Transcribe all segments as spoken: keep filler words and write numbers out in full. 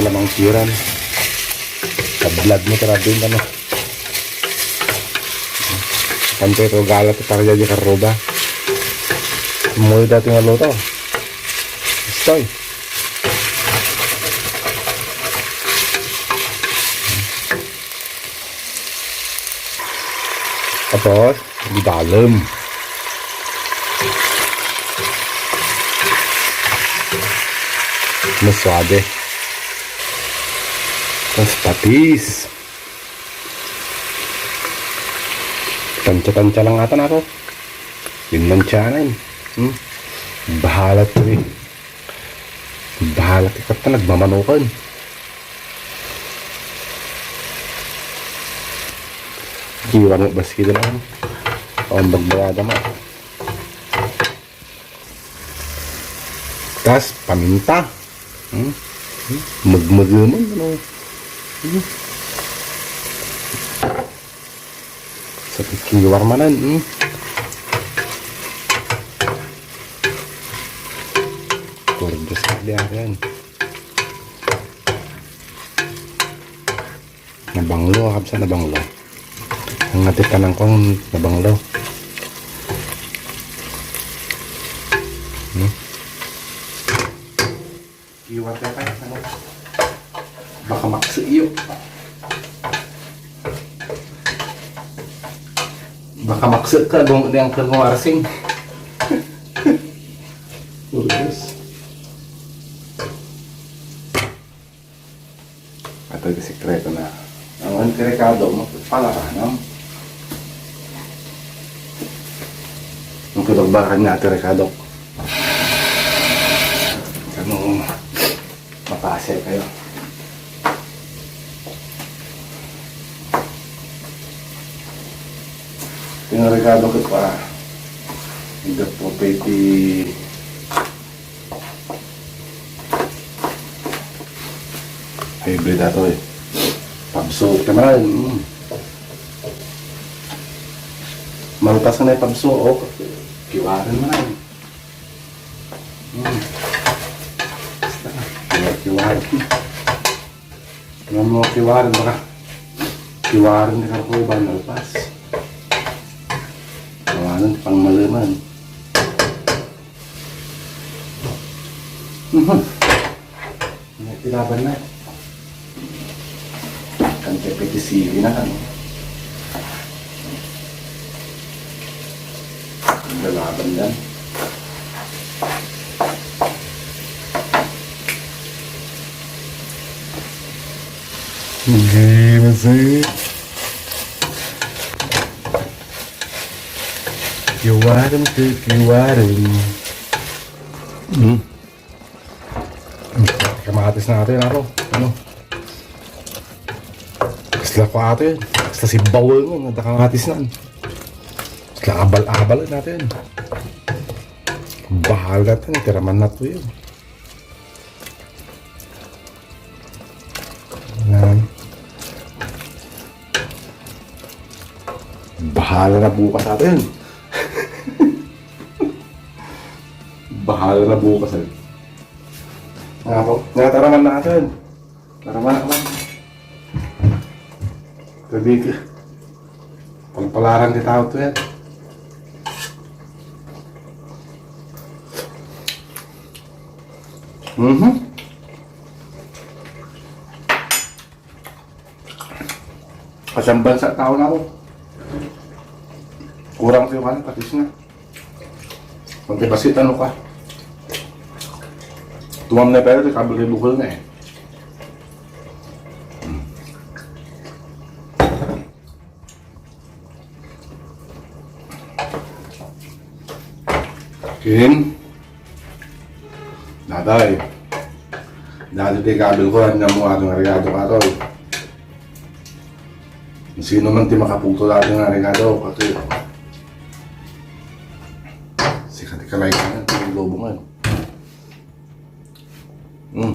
Lamang tiran. Sa vlog mo, tara din, ano. Pantay to, gala to, para di karruba. Muli dati nga luto. Stoy. Tapos, di dalem. Mas suabe. Tapos patis. Tansya-tansya lang ata na to. Linlansianan. Hmm? Bahala to eh. Bahala ka ka nagmamanukan. Kiwan mo baski da lang. Ang bagbayada mo. Tas paminta. Hmm? Magmagaman, ano? Hmm? Sa kikiwar manen, hmm? Gorgeous ka diyan. Nabanglo, kabsa, nabanglo. Ang ati kanang kong nabanglo. Hmm? Iwan ka pa, ano? Baka maksa iyo. Baka maksa ka, gong, di ang kang arsing. Oh, yes. Ato ti sekreto na. Ang antirekado mo, pala ka, no? Ang kibagbakan nga antirekado. Ano, mapasay kayo. Tinarikado ko pa. Hindi po pwede. Hybrid ato eh. Pabso, tama na, mm. Malpas na yung pabso, oh. Kiwaran mo na eh. Mm. Basta, kiwaran. Ano mo kiwaran, baka kiwaran ka ko ba, malpas. Kiwaran, pang malaman. Mhm. May pilaban na. Kan P P T C V na, ano? Ang lalaban yan. Hindi masaya. Kiwaran ko, kiwaran. Hmm. Kamatis natin, ano? Ano? Kasla ko ato yun. Kasla si bawal nga, nadakamatis na. Kasla abal-abal natin. Bahal natin, tiraman na to yun. Yan. Bahala na bukas natin. Bahala na bukas eh. Nga po, nga taraman natin. Taraman naman. Sabi ka. Palpalaran ti tao to yan. Mhm. Kasamban sa tao na ako. Kurang sa'yo ka na, patis na. Pag deposit, ano ka? Tuwam na pero, kabili bukol na eh. Kin? Daday. Dati ti kabil ko, anya mo atong regado ka to. Sino man ti makapugto dati nga regado, pati. Sika ti kalay ka na, ti lubong, eh. Mm.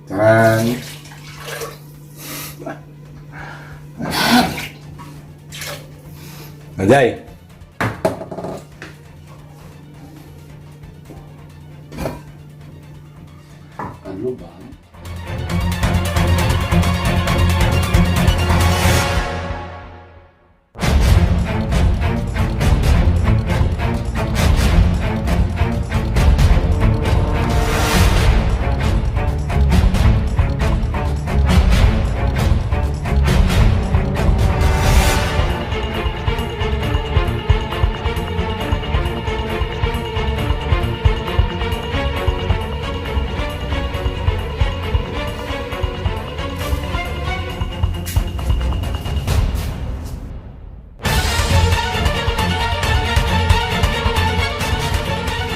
Taran. Ajay.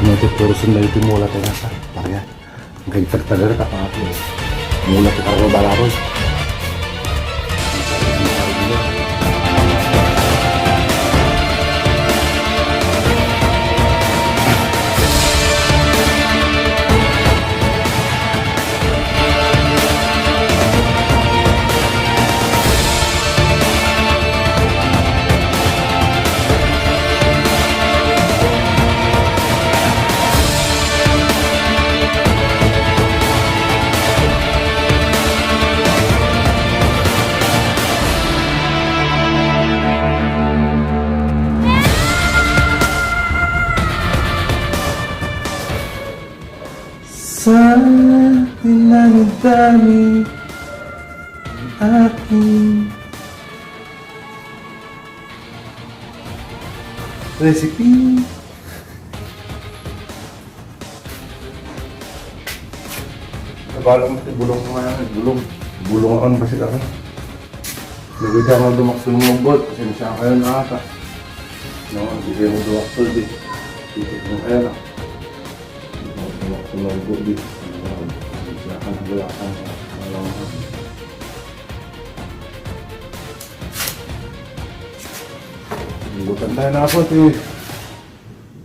Iti portion na iti mula tayo nasa, pareha. Ang kagtagtagar ka pa, mula ti karro balaroy. Sa dinami-dami aking recipe. Kabalo mo ti bulong ko nga, bulong. Bulong ako ng basig ako. Lagi ka nga dumaksil mo, God. Pasensya kayo na ata. No, hindi kayo dumaksil, di. Titik mo kayo na. Dumaksil mo, God, di. Pasensya ka na, wala ka na. Wala ka na. Butan tayo na ako, ti.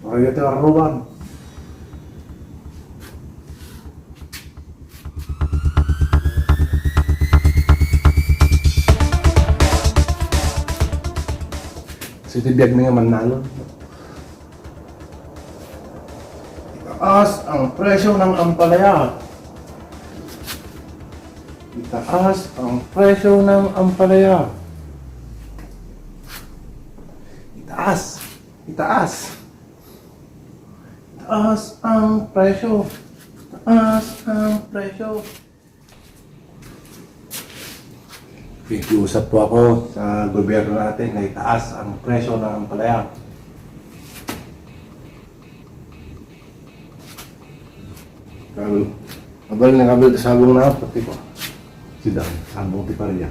Ay, ito, aruban. Sa iti biag mi nga mannalon. Itaas ang presyo ng ampalaya. Itaas ang presyo ng ampalaya. Itaas. Itaas. Itaas ang presyo. Itaas ang presyo. Nakikiusap po ako sa gobyerno natin na itaas ang presyo ng ampalaya. Kabel. Abal na kabel, sabong na, pati ko. Sida, sabong ti paria.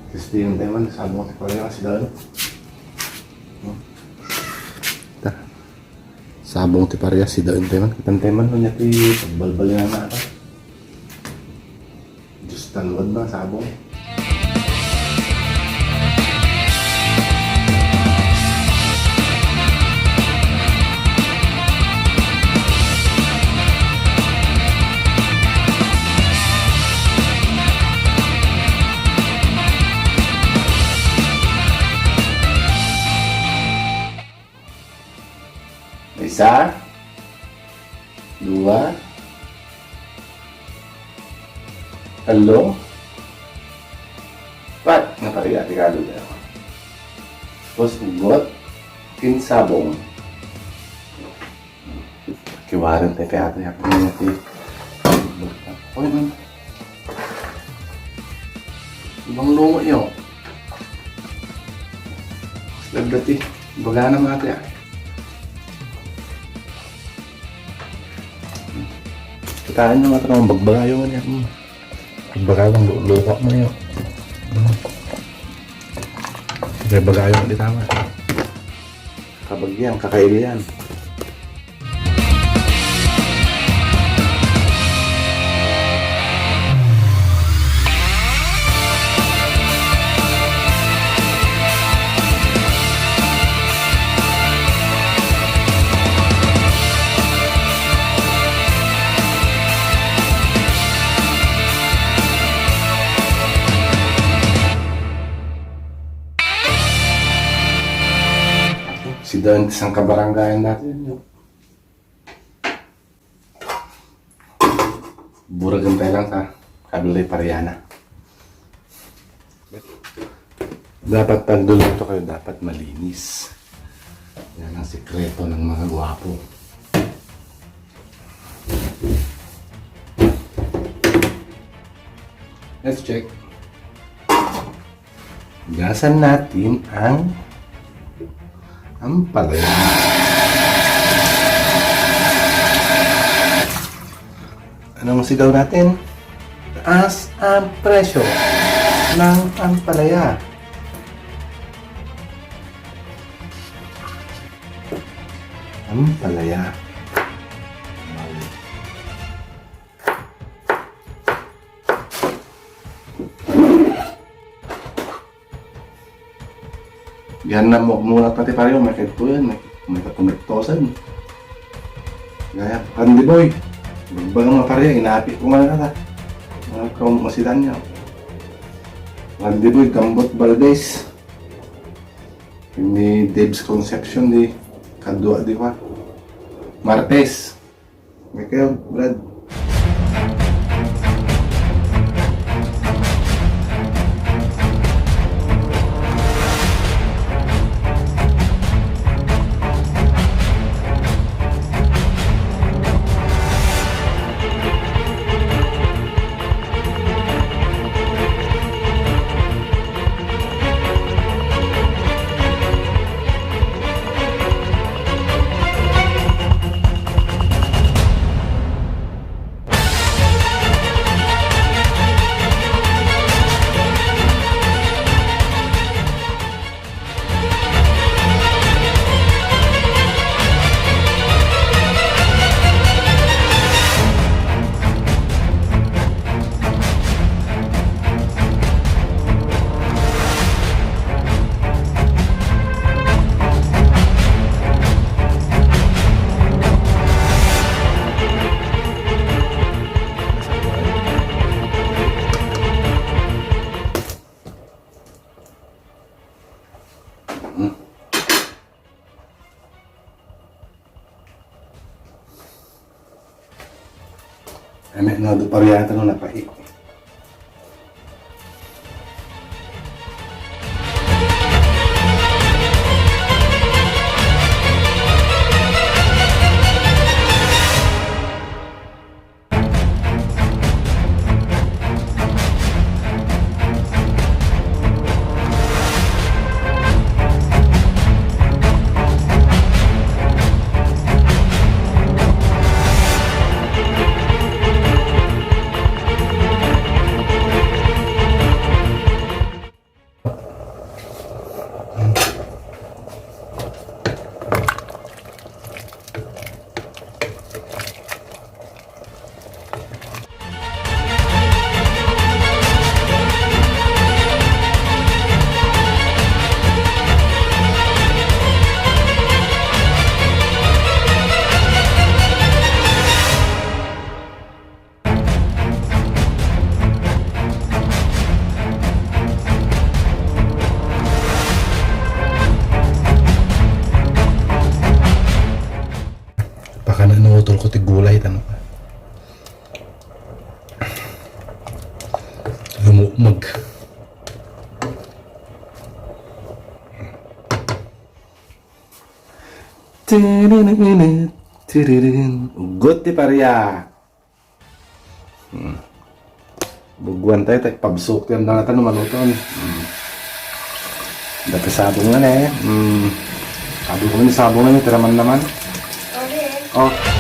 Testingan tayo man, sabong ti paria, sida. No? Ta. Sabong ti paria, sida, tayo man. Kitan tayo man, no, niya ti pagbalbal nga na ata. Diyos, talwad na, sabong. Maysa, dua, tallo, pat. Nga paria ti kaduda. Tapos ugot, ken sabong. Kiwaren tayo kaya ito, ito, ito. Oy, man. Ibang lungo yun. Lagda ti. Baga na mga kaya. Kitaan nyo nga ito, bagbaga yung ano yan. Hmm. Bagbaga yung lu-, luka mo yun. Hmm. Kaya baga yung di tama. Kabagyan, kakailian. Si Don, isang kabaranggayan natin, no? Buragan tayo lang sa kabilay Pariana. Dapat pagluluto kayo, dapat malinis. Yan ang sikreto ng mga gwapo. Let's check. Hugasan natin ang ampalaya. Anong sigaw natin? Taas ang presyo ng ampalaya. Ampalaya. Yan na mo, muna pati pareho, may kaituyan, may, may katumiktosan. Gaya, Randy Boy, magbagam nga pareho, inapi ko nga nata. Mga kaum-, masidan niya. Randy Boy, Gambot Valdez. Ni Debs Concepcion, di kadua, di ba? Martes. Michael, Brad. Ay, may nado pariata no napai. Pakana no utol ko ti gulay, tano. Lumukmag. Ugot ti paria. Hmm. Buguan tayo, tayo pabsok yan na natin, maluto, ano. Hmm. Dati sabong na, eh. Hmm. Sabong na, sabong na, tiraman naman. Okay. Oh.